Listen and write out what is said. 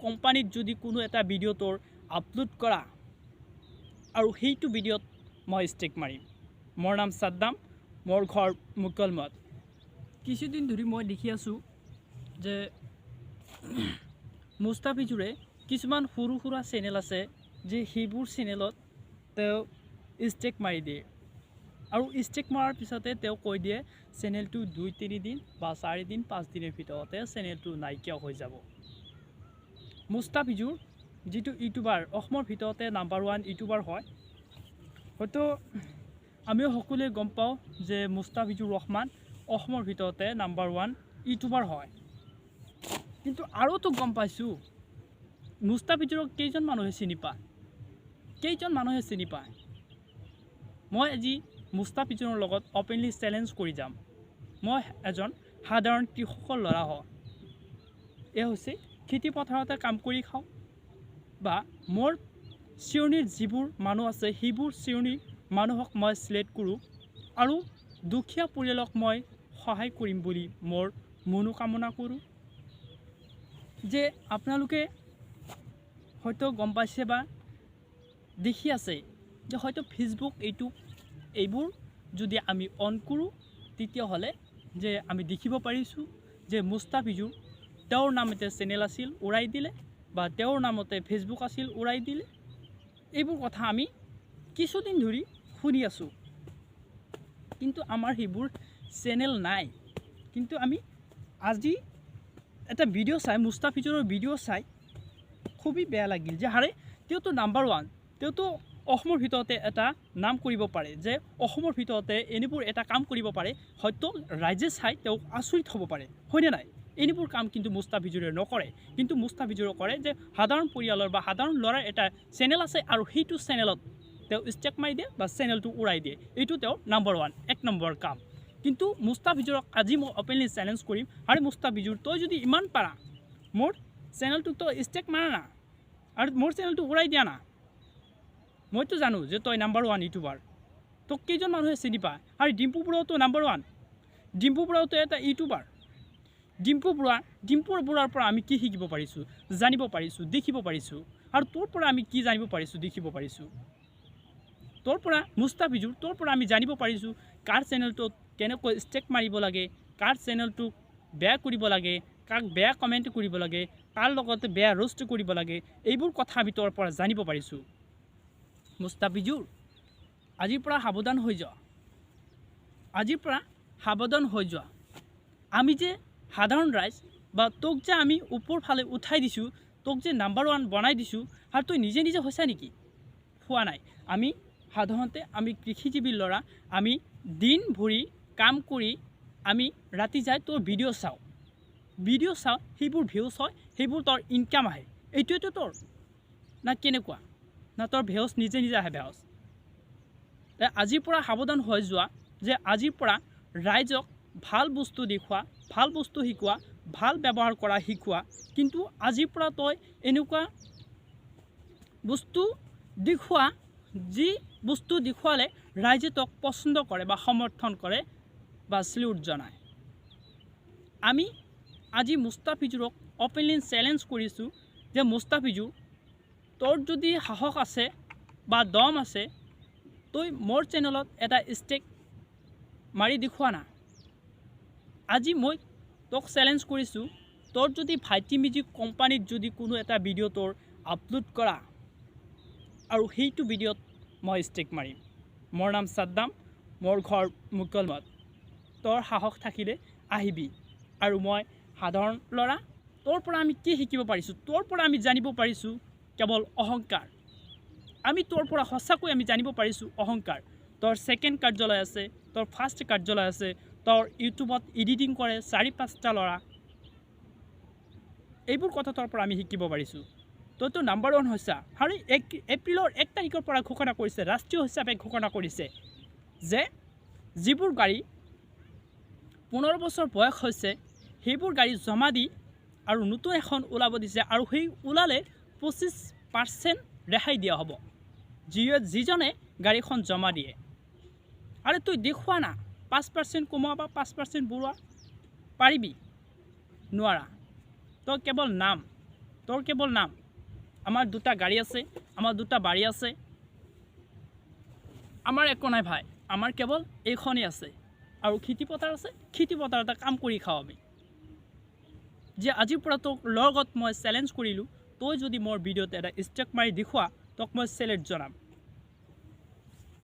কোম্পানীত যদি কোনো এটা ভিডিঅ' তোৰ আপলোড কৰা আৰু সেইটো ভিডিঅ'ত মই ষ্টেক মাৰিম। মোৰ নাম ছাদ্দাম, মোৰ ঘৰ মুকলমত। কিছুদিন ধৰি মই দেখি আছোঁ যে মুস্তাফিজুৰে কিছুমান সৰু সুৰা চেনেল আছে যে সেইবোৰ চেনেলত তেওঁ ষ্টেক মাৰি দিয়ে আৰু ষ্টেক মৰাৰ পিছতে তেওঁ কৈ দিয়ে চেনেলটো 2-3 দিন বা 4 দিন 5 দিনৰ ভিতৰতে চেনেলটো নাইকিয়া হৈ যাব। মুস্তাফিজুৰ যিটো ইউটিউবাৰ, অসমৰ ভিতৰতে নাম্বাৰ 1 ইউটিউবাৰ হয়। হয়তো আমিও সকলোৱে গম পাওঁ যে মুস্তাফিজুৰ ৰহমান অসমৰ ভিতৰতে নাম্বাৰ 1 ইউটিউবাৰ হয়। কিন্তু আৰুতো গম পাইছোঁ, মুস্তাফিজুৰক কেইজন মানুহে চিনি পায়? কেইজন মানুহে চিনি পায়? মই আজি মুস্তাফিজুৰৰ লগত অ'পেনলি চেলেঞ্জ কৰি যাম। মই এজন সাধাৰণ কৃষকৰ ল'ৰা হওঁ। এয়া হৈছে খেতি পথাৰতে কাম কৰি খাওঁ বা মোৰ শ্ৰেণীৰ যিবোৰ মানুহ আছে, সেইবোৰ শ্ৰেণীৰ মানুহক মই চিলেক্ট কৰোঁ আৰু দুখীয়া পৰিয়ালক মই সহায় কৰিম বুলি মোৰ মনোকামনা কৰোঁ। যে আপোনালোকে হয়তো গম পাইছে বা দেখি আছে যে হয়তো ফেচবুক, ইউটিউব এইবোৰ যদি আমি অন কৰোঁ, তেতিয়াহ'লে যে আমি দেখিব পাৰিছোঁ যে মুস্তাফিজুৰ তেওঁৰ নামতে চেনেল আছিল, উৰাই দিলে বা তেওঁৰ নামতে ফেচবুক আছিল, উৰাই দিলে। এইবোৰ কথা আমি কিছুদিন ধৰি শুনি আছোঁ। কিন্তু আমাৰ সেইবোৰ চেনেল নাই। কিন্তু আমি আজি এটা ভিডিঅ' চাই, মুস্তাফিজুৰৰ ভিডিঅ' চাই খুবেই বেয়া লাগিল যে হাৰে, তেওঁতো নাম্বাৰ 1, তেওঁতো অসমৰ ভিতৰতে এটা নাম কৰিব পাৰে, যে অসমৰ ভিতৰতে এনেবোৰ এটা কাম কৰিব পাৰে, হয়তো ৰাইজে চাই তেওঁক আচৰিত হ'ব পাৰে, হয়নে নাই? এনেবোৰ কাম কিন্তু মুস্তাফিজুৰে নকৰে। কিন্তু মুস্তাফিজুৰে কৰে যে সাধাৰণ পৰিয়ালৰ বা সাধাৰণ ল'ৰাৰ এটা চেনেল আছে আৰু সেইটো চেনেলত তেওঁ ষ্টেক মাৰি দিয়ে বা চেনেলটো উৰাই দিয়ে। এইটো তেওঁৰ নাম্বাৰ 1, 1 নম্বৰ কাম। কিন্তু মুস্তাফিজুৰক আজি মই অ'পেনলি চেলেঞ্জ কৰিম। আৰু মুস্তাফিজুৰ, তই যদি ইমান পাৰা, মোৰ চেনেলটোক তই ষ্টেক মাৰা না আৰু মোৰ চেনেলটো উৰাই দিয়া না। মইতো জানো যে তই নাম্বাৰ 1 ইউটিউবাৰ, তোক কেইজন মানুহে চিনি পায়? আৰু ডিম্পু বৰুৱাটো নাম্বাৰ 1, ডিম্পু বৰুৱাটো এটা ইউটিউবাৰ। ডিম্পু বৰুৱাৰ পৰা আমি কি শিকিব পাৰিছোঁ, জানিব পাৰিছোঁ, দেখিব পাৰিছোঁ? আৰু তোৰ পৰা আমি কি জানিব পাৰিছোঁ, দেখিব পাৰিছোঁ? তোৰ পৰা, মুস্তাফিজুৰ, তোৰ পৰা আমি জানিব পাৰিছোঁ কাৰ চেনেলটোত কেনেকৈ ষ্টেক মাৰিব লাগে, কাৰ চেনেলটোক বেয়া কৰিব লাগে, কাক বেয়া কমেণ্ট কৰিব লাগে, কাৰ লগতে বেয়া ৰোষ্ট কৰিব লাগে। এইবোৰ কথা আমি তোৰ পৰা জানিব পাৰিছোঁ। মুস্তাফিজুৰ, আজিৰ পৰা সাৱধান হৈ যোৱা। আজিৰ পৰা সাৱধান হৈ যোৱা। আমি যে সাধাৰণ ৰাইজ বা তোক যে আমি ওপৰ ফালে উঠাই দিছোঁ, তোক যে নাম্বাৰ 1 বনাই দিছোঁ, আৰু তই নিজে নিজে হৈছা নেকি? হোৱা নাই। আমি সাধাৰণতে আমি কৃষিজীৱী ল'ৰা। আমি দিন ভৰি কাম কৰি আমি ৰাতি যাই তোৰ ভিডিঅ' চাওঁ। ভিডিঅ' চাওঁ, সেইবোৰ ভিউজ হয়, সেইবোৰ তোৰ ইনকাম আহে। এইটোৱেতো তোৰ না কেনেকুৱা না তোৰ ভিউজ নিজে নিজে আহে ভিউজ? আজিৰ পৰা সাৱধান হৈ যোৱা যে আজিৰ পৰা ৰাইজক ভাল বস্তু দেখুওৱা, ভাল বস্তু শিকোৱা, ভাল ব্যৱহাৰ কৰা শিকোৱা। কিন্তু আজিৰ পৰা তই এনেকুৱা বস্তু দেখুওৱা, যি বস্তু দেখুৱালে ৰাইজে তোক পচন্দ কৰে বা সমৰ্থন কৰে বা চেলিউট জনায়। আমি আজি মুস্তাফিজুৰক অ'পেনলি চেলেঞ্জ কৰিছোঁ যে মুস্তাফিজুৰ, তোৰ যদি সাহস আছে বা দম আছে, তই মোৰ চেনেলত এটা ষ্টেক মাৰি দেখুওৱা না। আজি মই তোক চেলেঞ্জ কৰিছোঁ, তোৰ যদি ভাইটি মিউজিক কোম্পানীত যদি কোনো এটা ভিডিঅ' তোৰ আপলোড কৰা আৰু সেইটো ভিডিঅ'ত মই ষ্টেক মাৰিম। মোৰ নাম ছাদ্দাম, মোৰ ঘৰ মুকলমত। তোৰ সাহস থাকিলে আহিবি। আৰু মই সাধাৰণ ল'ৰা, তোৰ পৰা আমি কি শিকিব পাৰিছোঁ? তোৰ পৰা আমি জানিব পাৰিছোঁ কেৱল অহংকাৰ। আমি তোৰ পৰা সঁচাকৈ আমি জানিব পাৰিছোঁ অহংকাৰ। তোৰ ছেকেণ্ড কাৰ্যালয় আছে, তোৰ ফাৰ্ষ্ট কাৰ্যালয় আছে, তোৰ ইউটিউবত এডিটিং কৰে চাৰি পাঁচটা ল'ৰা। এইবোৰ কথা তোৰ পৰা আমি শিকিব পাৰিছোঁ। তইতো নাম্বাৰ 1 হৈছা। আৰু 1 এপ্ৰিলৰ 1 তাৰিখৰ পৰা ঘোষণা কৰিছে, ৰাষ্ট্ৰীয় হিচাপে ঘোষণা কৰিছে যে যিবোৰ গাড়ী 15 বছৰ বয়স হৈছে, সেইবোৰ গাড়ী জমা দি আৰু নতুন এখন ওলাব দিছে আৰু সেই ওলালে 25% ৰেহাই দিয়া হ'ব যিজনে গাড়ীখন জমা দিয়ে। আৰু তই দেখুওৱা না, 5% কমোৱা বা 5% বঢ়োৱা পাৰিবি? নোৱাৰা। তই কেৱল নাম তোৰ কেৱল নাম। আমাৰ দুটা গাড়ী আছে, আমাৰ দুটা বাৰী আছে, আমাৰ একো নাই ভাই। আমাৰ কেৱল এইখনেই আছে আৰু খেতি পথাৰ আছে। খেতি পথাৰতে কাম কৰি খাওঁ আমি। যে আজিৰ পৰা তোক লগত মই চেলেঞ্জ কৰিলোঁ, তই যদি মোৰ ভিডিঅ'ত এটা ষ্টেক মাৰি দেখুওৱা, তোক মই চেলেঞ্জ জনাম।